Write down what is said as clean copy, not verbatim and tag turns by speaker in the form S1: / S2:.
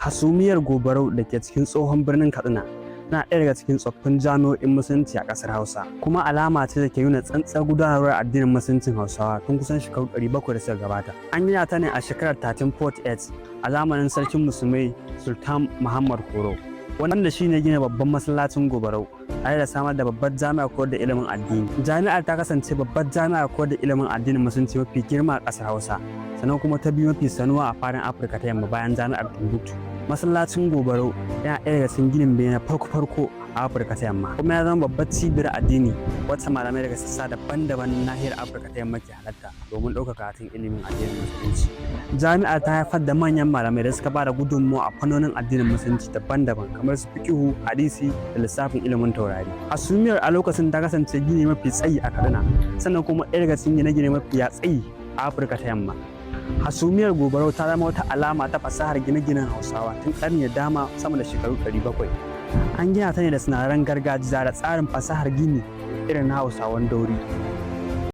S1: Hasumiyar Gobarau da ke cikin tsohon birnin Katsina tana ɗaya daga cikin tsoffin jami'o'in musulunci a ƙasar Hausa, kuma alama ce da ke nuna tsantsar gudanarwar addinin musuluncin Hausawa tun kusan shekaru 700 da suka gabata. An gina ta ne a shekarar 1348 a zamanin sarkin musulmai Sultan Muhammad Koro, wanda shi ne gina babban masallacin Gobarau tare da samar da babbar jami'ar koyar da ilimin addini. Jami'ar ta kasance babbar jami'ar koyar da ilimin addinin musulunci mafi girma a ƙasar Hausa, sannan kuma ta biyu mafi sanuwa a faɗin Afirka ta Yamma bayan jami'ar Timbuktu. Masallacin Gobarau yana ɗaya daga cikin ginin bene na farko-farko a Afirka ta Yamma, kuma ya zama babbar cibiyar addini wacce malamai daga sassa daban-daban na nahiyar Afirka ta Yamma ke halarta domin ɗaukar karatun ilimin addinin musulunci. Jami'ar ta haifar da manyan malamai da suka bada gudunmawa a fannonin addinin musulunci daban-daban kamar su fiqihu, hadisi da lissafin ilimin taurari. Hasumiyar a lokacin ta kasance gini mafi tsayi a Kaduna, sannan kuma ɗaya daga cikin gine-gine mafiya tsayi a Afirka ta Yamma. Hasumiyar Gobarau ta zama wata alama ta fasahar gine-ginen Hausawa tun ƙarni da dama, sama da shekaru 700. An gina ta ne da sinadaran gargajiya da tsarin fasahar gini irin na Hausawan Dauri.